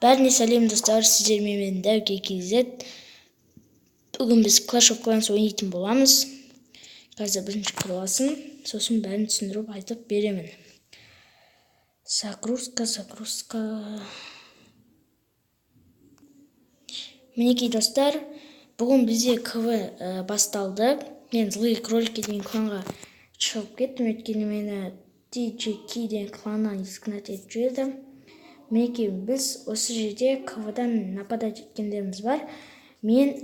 Бәріне сәлем, достар! Сіздермен мен, Дәуке KZ. Бүгін біз Clash of Clans ойнайтын боламыз. Қазір бірінші кіріп алсын, сосын бәрін түсіндіріп айтып беремін. Загрузка, загрузка. Мінекей, достар, бүгін бізде КВ басталды. Мен «Злые кролики» деген кланға шығып кеттім, өйткені мені TJK деген кланнан изгнать етіп жіберді. Мінекей, біз осы жерде КВ-дан нападать еткендеріміз бар. Мен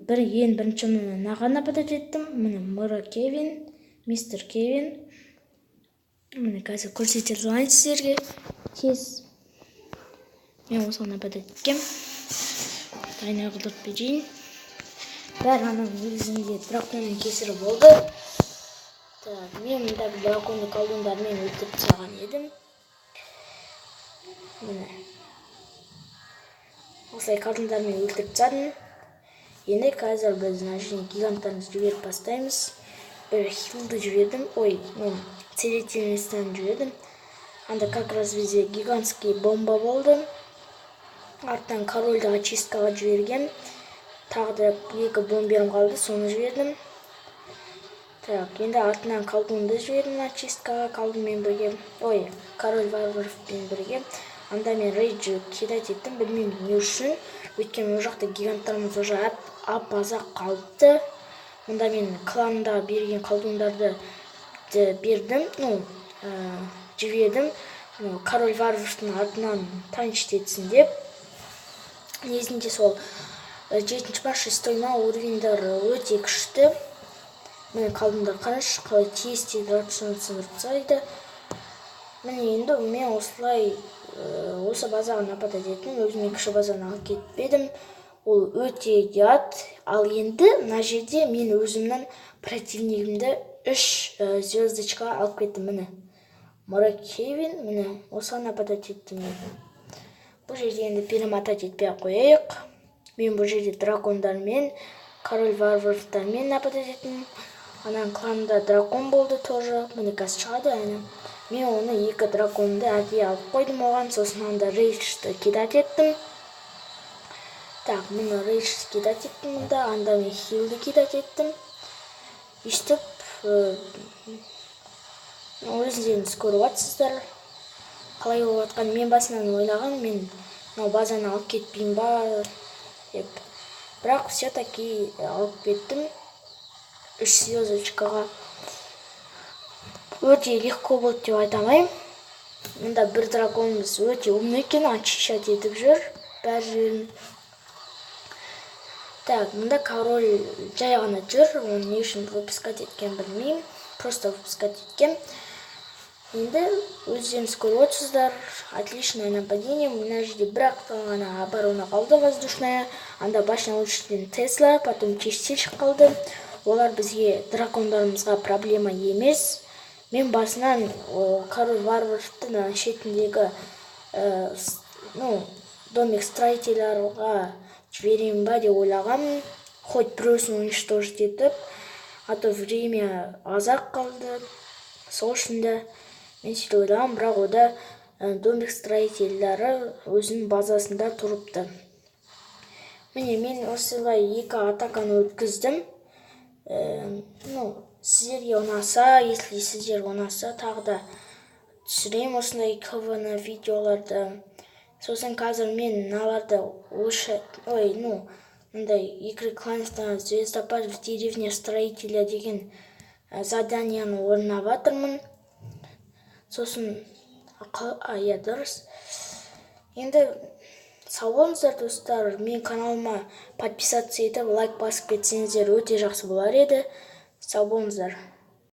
бір ең бірінші міне мынаған нападать еттім. Міне, Мр Кевин, мистер Кевин. Міне, қазір көрсете салайын сіздерге тез. Мен осыған нападать еткем. Дайын қылдырып берейін. Бәрі ананың негізінде драконның кесірі болды. Так, мен мында драконды колдундармен өлтіріп тастаған едім. Міне, осылай колдундармен өлтіріп тастадым. Енді қазір біз мына жерден гиганттарымызды жіберіп бастаймыз. Бір хилді жібердім, ой, мен целительницаны жібердім. Анда как раз бізде гигантский бомба болды. Арттан корольді очисткаға жіберген. Тағы да екі бомберім қалды, соны жібердім. Так, енді артынан колдунды жібердім очисткаға, колдунмен бірге, ой, король варваровпен бірге. Анда мен рейдж кидать еттім, білмеймін не үшін, өйткені ол жақта гиганттарымыз уже ап аз-ақ қалыпты. Мұнда мен кланда берген колдундарды бердім, ну, жібердім король варваровтың артынан танчить етсін деп. Негізінде сол жетінші ма, шестой ма уровеньдер өте күшті. Міне, колдундар, қарашы, қалай тез тез драконы сындырып тастайды. Міне, енді мен осылай осы базаға нападать еттім. Өзіме кіші базаны алып кетпедім, ол өте ұят. Ал енді мына жерде мен өзімнің противнигімді үш звездочка алып кеттім. Міне, Мора Кевин, міне, осыған нападать еттім мен. Бұл жерде енді перемотать етпей ақ қояйық. Мен бұл жерде дракондармен, король варваровтармен нападать еттім. Ананың кланында дракон болды тоже. Міне, қазір шығады, әне. Мен оны, екі драконды әдейі алып қойдым оған. Сосын анда рейджді кидать еттім. Так, міне, рейджді кидать еттім мында. Анда мен хилді кидать еттім. Өйстіп өздеріңіз көріп жатсыздар қалай болып жатқанын. Мен басынан ойлаған, мен мынау базаны алып кетпеймін ба деп, бірақ все таки алып кеттім үш звездочкаға. Өте легко болды деп айта алмаймын. Мында бір драконымыз өте умный екен, очищать етіп жүр бәр жерін. Так, мында король жай ғана жүр, оны не үшін выпускать еткенін білмеймін, просто выпускать еткен. Енді өздеріңіз көріп отырсыздар, отличное нападение. Мына жерде бір ақ ғана оборона қалды, воздушная. Анда башня лучший Тесла, потом чистильщик қалды. Олар бізге, дракондарымызға проблема емес. Мен басынан король варваровтың шетіндегі ну, домик строительдарға жіберемін ба деп ойлағанмын, хоть біреусін уничтожить етіп, а то время аз-ақ қалды. Сол үшін де мен сөйтіп ойлағанмын, бірақ ода домик строительдары өзінің базасында тұрыпты. Міне, мен осылай екі атаканы өткіздім. Ну, сіздерге ұнаса, если сіздерге ұнаса, тағы да түсіремін осындай КВ видеоларды. Сосын қазір мен мыналарды лучше, ой, ну, мындай игры клановтан «Звездопад в деревне строителя» деген заданияны орындап жатырмын. Сосын иә, дұрыс. Енді сау болыңыздар, достар! Мен каналыма подписаться етіп, лайк басып кетсеңіздер, өте жақсы болар еді. Сау болыңыздар!